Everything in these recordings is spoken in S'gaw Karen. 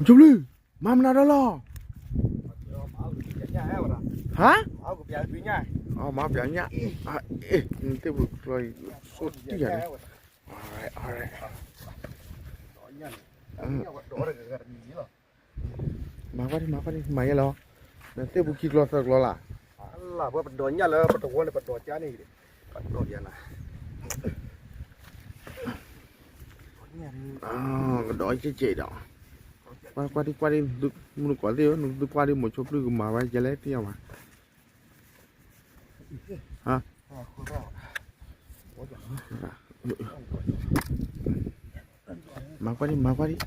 ကၠိဘျုး, မၤမနုၤဒီးလီၤ. ဟါ, မၤပျးညၣ်, အ့ၣ် နသ့ၣ်ပူၤကျီၢ်ဆိးတံၢ်ယၤန့ၣ်, မၤကွၢ်ဒံး မၤကွၢ်ဒံး မၤယဲလီၤ, နသ့ၣ်ပူၤခံကျီၢ်သၢကျီၢ်လၢ်, ပဒိးညၣ်လၢပတဝီန့ၣ် ပဒိးကါန့ၣ်, ပဒိးယၤနၤ ကဒီးကဲကဲဒီး, ကွၢ်ဒံးကွၢ်ဒံး, မုၢ်နကိးသ့ၣ်ဧၢ, နသုကွၢ်ဒံး မိၤဆိဖျုၢ်ကမၤဝဲကဲလဲၣ် သ့ၣ်ညါဘၣ်, မၤကွၢ်ဒံး မၤကွၢ်ဒံး,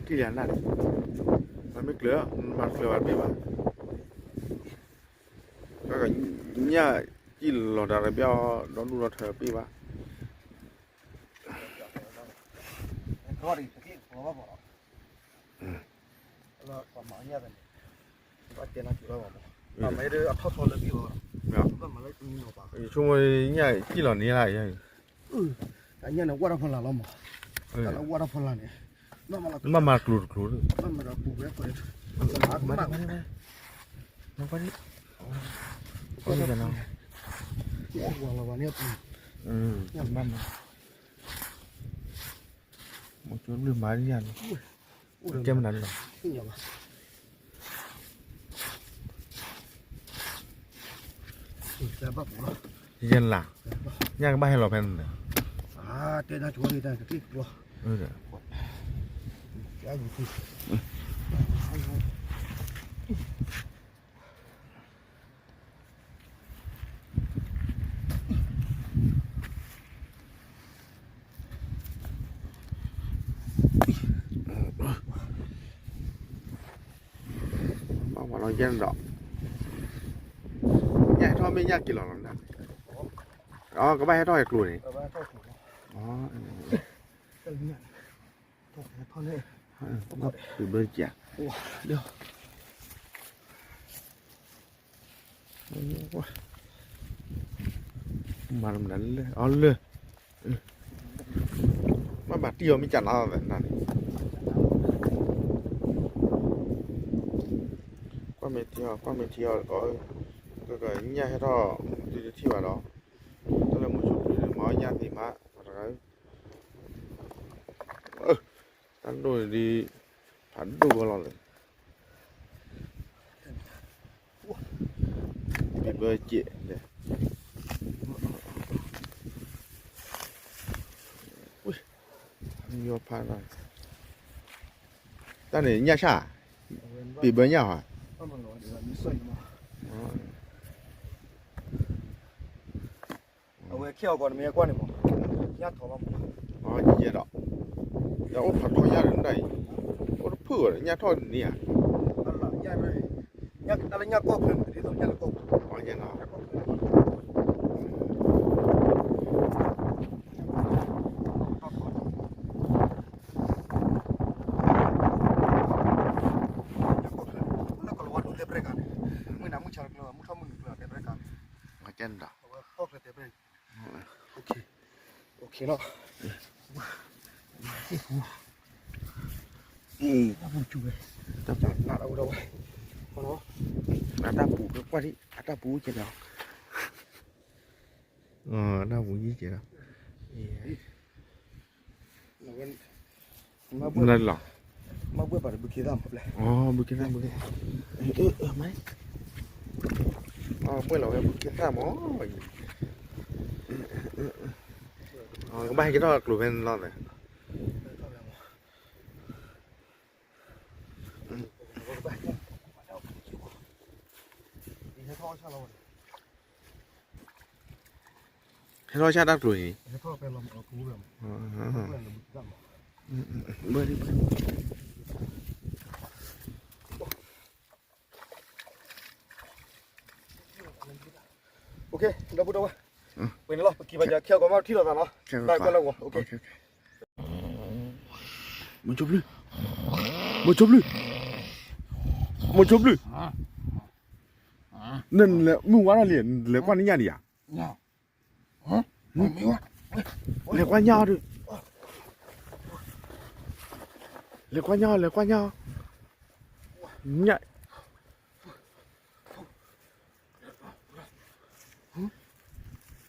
ထံၣ်လံနၢ်, မၤမ့ၢ်ကျၢၤ, မၤကျၢၤဘၣ်တဘ့ၣ်ဘၣ်, ညၣ်ကံၣ်လီၤတၢ်တဘ့ၣ်အီၤ ဒီဒူၣ်ဒီထၢတဘ့ၣ်ဘၣ်. ဆိကမိၣ်ညၣ်ကံၣ်လီၤန့ၢ်လၢ်, ဆိကမိၣ်ညၣ်ကံၣ်လီၤန့ၢ်လၢ်, နဘၣ်မၤကျိၤတကျိၤ, မိၤဆိဖျုၢ်မၤဒ်ယၤန့ၣ်, ကဲမနုၤလီၤ. ယဲၢ်လၢ်, ညၣ်ကဘၣ်ဟဲလီၤဖဲန့ၣ်, ဘၣ်ဝဲလီၤယဲၢ်ဒီး, ညၣ်ဟဲထီၣ်မ့ၢ်ညၣ်က့ၤလီၤလီၤ, ကဘၣ်ဟဲထီၣ်ဟဲကျိၤန့ၣ်, ဘၣ်ဘၢက့ၤ, မၤလၢမနုၤလၢအီၤလၢ, ဘၣ်မၤတံၢ်အီၤမ့ၢ်ကနၤအီၤသနၤန့ၣ်, ကွၢ်မ့ၢ်ထံအီၤ ကွၢ်မ့ၢ်ထံအီၤ, ကကညၣ်ဟဲထီၣ်, သုတထံၣ်ဘၣ်ဒီး, တၢ်လၢမိၤဆိဖျုၢ်န့ၣ် မၤအီၣ်ညၣ်သ့မး, တဂၤဧၢ, တၢ်ဒိၣ်န့ၣ်ဒ်, ဖးဒိၣ်ဝဲလီၤလၢ, ဘံဘၢစဲး, ဝံၤ, ဖး, တၢ်န့ၣ်ညၣ်ဆၣ်, ဘံဘၢညၣ်ဟီ, အဝဲခဲအံၤကီးနမ့ၢ်ကွၢ်န့ၣ်မး, ညၣ်ထီၣ်လီၤမး, ယဲဒီး, ယအိၣ်ဖးထီညၣ်ဒီးနတၢ်အံၤ, အိၣ်တဖုၣ်အီၤဒီး ညၣ်ထီၣ်န့ၢ်ဧါ, တၢ်လၢညၣ်ကီၢ်ချၢန့ၣ် ဒ်သိးညၣ်လၢကီၢ်ပူၤ, လၢကလီၤဝါဒိၣ်တဲပရဲၣ်ကါန့ၣ်, မုၢ်နၤမုၢ်ဆါတကျၢၤ မုၢ်ထီၣ်မုၢ်နုာ်ကျၢၤတဲပရဲၣ်ကါန့ၣ်, ကီၢ်ချၢတဲပရဲၣ်, တၢ်ပူၤကွၢ်ဒံး အတၢ်ပူၤကဲလီၤ, တၢ်ပူၤယံၤကဲလီၤ, မၤလီၤ, ဘုခ့သၣ်မး, ဘုခ့သၣ်မး, ဘှဲၣ်လီၤဝဲဘုခ့သၣ်မး, ကဘၣ်ဟဲက့ၤထီၣ်ကျိၤဖဲန့ၣ်လီၤ, ဟဲထီၣ်ဆၣ်တၢ်ကျိၤန့ၣ်, ဘၣ်, ဒီပုၢ်ဒီဝဲၢ်, ဝဲန့ၣ်လီၤ ပက့ၤဘၣ်ယၤ ခဲအံၤကီးမ့ၢ်ထံၣ်လိာ်သးလီၤ, ဘၣ်ကွၢ်လၢဂီၤ, မိၤဆိဖျုၢ်, မိၤဆိဖျုၢ်, မိၤဆိဖျုၢ်, နလဲၤမုၢ်ဝါထီၣ်လံ နလဲၤကွၢ်နညၣ်ဒံးဧါ လဲၤကွၢ်ညၣ်အီၤဒုး, လဲၤကွၢ်ညၣ်အီၤ လဲၤကွၢ်ညၣ်အီၤ, ညၣ်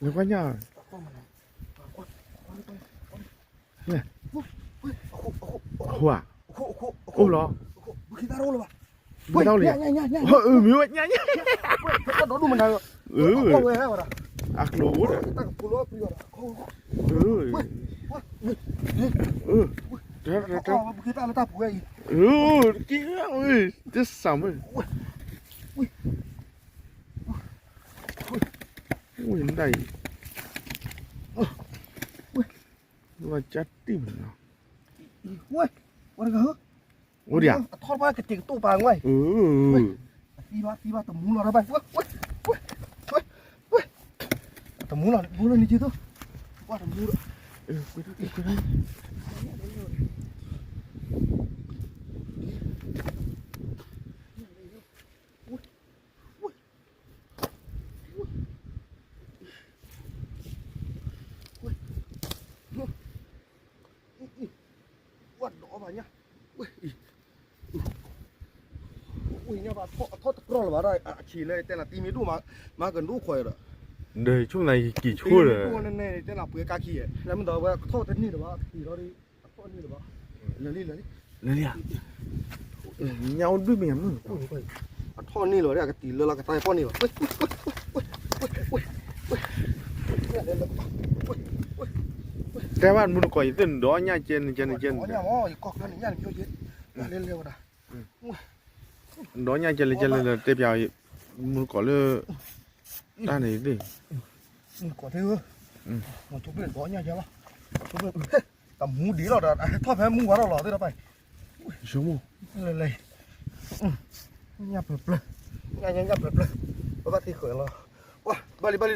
လဲၤကွၢ်ညၣ်အီၤ, အဃိဧါ, အိၣ်လီၤ, ဘုကတၢ်လံ, မ့ၢ်ဝဲညၣ်ညၣ်, အကျိၤအိၣ်ဒီး, တၢ်ကပူၤလီၤ, တၢ်, တၢ်, တၢ်, တၢ်ဆၢမုၢ်, ဝံၤဒၣ်အံၤ, ဝဲကၢ်တံၢ်မးနီၤ, အိၣ်ဒံးဧါ, အထီၣ်ဘၣ်ကတဲာ်ကတီၢ်ပာ်ဝဲ, သံဘၣ်သံဘၣ်တမူလီၤတဘၣ်, တမူလီၤ မူလီၤန့ၣ်က့သိး, ကွၢ်တမူလီၤ, ဝဲဒီးဘၣ်ညါ, ဝဲအံၤ, ဝဲညါဘၣ်ထီၣ်တကြီလၢၤဘၣ်ဒီး အဆံးလၢတဲနၤတံၤမ့ၢ်ဒိၣ်မး, မၤကဒိၣ်ခွဲးဒီး, ဒီးဆိၣ်နၤကံၢ်ဆိၣ်ဒီး, တံၤမ့ၢ်ဒိၣ်န့ၣ်န့ၣ် တဲနၤပှဲၤကါခံ, လၢမ့ၢ်ဒီးဝဲထီၣ်တန့ၢ်လၢၤဘၣ်, ကံၢ်ထီၣ်ဒီး, ထီၣ်န့ၢ်လၢၤဘၣ်, လၢလံလၢလံ, လၢလံဧါ, ညၣ်အိၣ်ဒုၣ်မ့ၢ်မုၢ်, အထီၣ်န့ၢ်လၢၤဒီး အကတံၤလၢလီၤကသါပီၣ်န့ၣ်လီၤ တဲဘၣ်မုၢ်တကိးယသ့ၣ်နဒီးညၣ်ကဲန့ၣ်ကဲန့ၣ်ကဲန့ၣ်, ဒီးညၣ်ကဲလၢကဲလၢဒီးတဲပျး, မုၢ်တကိးလၢ, တၢ်န့ၣ်သ့ၣ်, မုၢ်တကိးသ့ၣ်ဧၢ, ဒီးညၣ်ကဲလီၤ, တမူဒံးလီၤဒီး ထီၣ်ဖဲမုၢ်ဝါထီၣ်လီၤသ့ၣ်ဒီးပၢ်, ဆိကမိၣ်, လဲၤလဲၤ, ညၣ်ပျၢၤပျၢၤ, ညၣ်ညၣ်ညၣ်ပျၢၤပျၢၤ, ပဘၣ်သ့ဃၢၤလီၤ, ဘၣ်လံဘၣ်လံ,